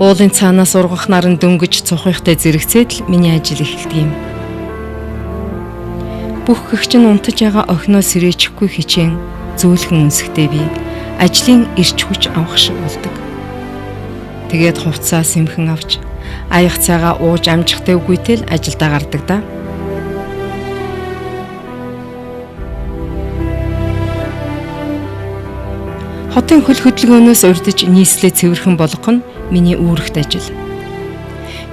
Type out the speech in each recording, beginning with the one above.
Уулын цаанаас ургах наран дөнгөж цухихтай зэрэгцээд л миний ажил эхэлдэг юм. Бүх гэгч нь унтаж байгаа охиноо сэрээчихгүй хичээн зөөлхөн үнсэхтэй би ажлын эрч хүч авах шиг болдог. Тэгээд хувцаа сэмхэн авч аяг цайгаа ууж амжихтай үгүйтэл ажилдаа гардаг да. Хотын хөл хөдөлгөөнөөс урдж нийслэлээ цэвэрхэн болгох нь миний үүрэгт ажил.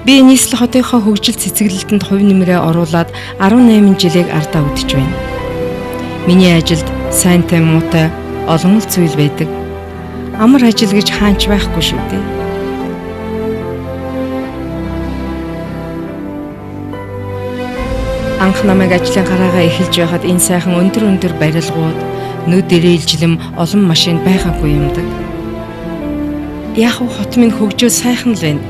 Би нийслэл хотынхоо хөгжил цэцэглэлтэнд хувь нэмрээ оруулаад 18 жилийг ардаа үдэж байна. Миний ажилд сайнтай муутай олон л зүйл байдаг. Амар ажил гэж хаанч байхгүй шүү дээ. Анх намайг ажлын гараагаа эхэлж байхад энэ сайхан өндөр өндөр барилгууд, нүд ирээлжлэм олон машин байгаагүй юмдаг. Яг уу хот минь хөгжөө сайхан л байна.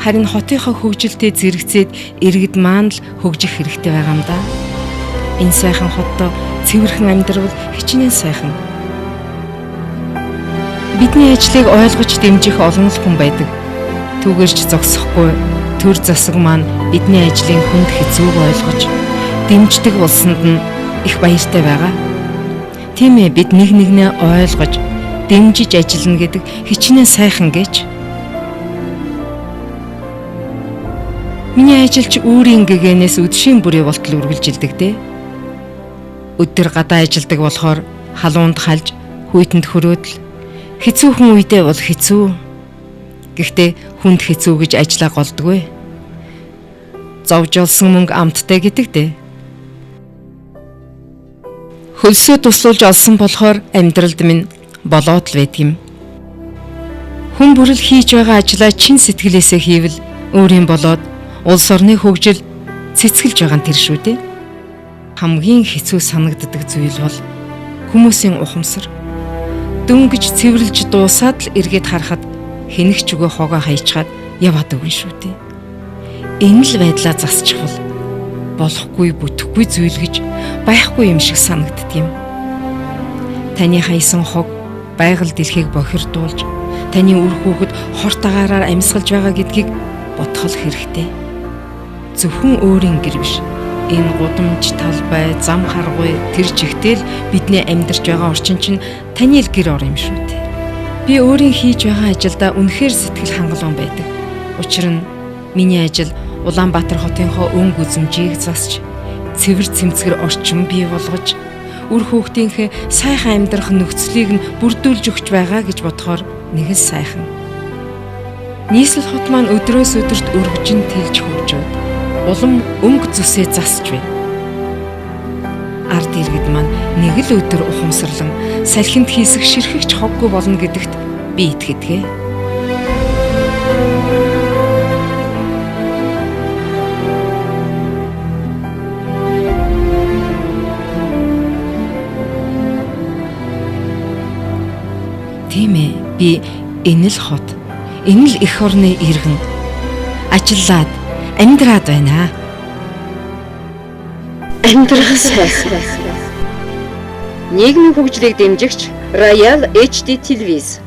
Харин хотынхоо хөгжилтэй зэрэгцээд иргэд маань л хөгжих хэрэгтэй байгаа юм да. Энэ сайхан хотдоо цэвэрхэн амьдрал хичнээн сайхан. Бидний ажлыг ойлгож дэмжих олон л хүн байдаг. Түүгээрч зогсохгүй төр засаг маань бидний ажлын хүнд хэцүүг ойлгож дэмждэг болсонд нь их баяртай байгаа. Тийм ээ, бид нэг нэгнээ ойлгож дэмжиж ажиллана гэдэг хичнээн сайхан гэж. Миний ажилч үүрийн гэгээнээс үдшийн бүрээ болтол үргэлжилдэг дээ. Өдөр гадаа ажилдаг болохоор халуунд халж хүйтэнд хөрөөдөл хэцүүхэн үедээ бол хэцүү. Гэхдээ хүнд хэцүү гэж ажлаа голдгүй. Зовж олсон мөнгө амттай гэдэг дээ. Хөлсөө туслуулж олсон болохоор амьдралд минь болоод л байдаг юм. Хүн бүрэл хийж байгаа ажлаа чин сэтгэлээсээ хийвэл өөрийн болоод улс орны хөгжил цэцгэлж байгаа нь тэр шүү дээ. Хамгийн хэцүү санагддаг зүйл бол хүмүүсийн ухамсар. Дөнгөж цэвэрлж дуусаад л эргээд харахад хэнэх ч үгүй хогоо хайчгаад яваад өгнө шүү дээ. Энэ л байдлаа засчихвал болохгүй бүтэхгүй зүйл гэж байхгүй юм шиг санагддаг юм. Таны хайсан хог байгаль дэлхийг бохирдуулж таны үр хүүхэд хорт агаараар амьсгалж байгаа гэдгийг бодох л хэрэгтэй. Зөвхөн өөрийн гэр биш. Энэ гудамж, талбай, зам харгуй тэр чигтэл бидний амьдарч байгаа орчин чинь таны л гэр ор юм шүү дээ. Би өөрийн хийж байгаа ажилдаа үнэхээр сэтгэл хангалуун байдаг. Учир нь миний ажил Улаанбаатар хотынхоо өнгө үзмжийг засч цэвэр цэмцгэр орчин бий болгож үр хүүхдийнхээ сайхан амьдрах нөхцөлийг нь бүрдүүлж өгч байгаа гэж бодохоор нэг л сайхан. Нийслэл хот маань өдрөөс өдөрт өргөжин тэлж хөгжөөд улам өнгө зүсээ засч байна. Ард иргэд маань нэг л өдөр ухамсарлан салхинд хийсэх ширхэгч хоггүй болно гэдэгт би итгэдэг. Тийм ээ, би энэ л хот, энэ л эх орны иргэн ажиллаад амьдраад байна. Амьдрах сайхан. Нийгмийн хөгжлийг дэмжигч Royal HD телевиз.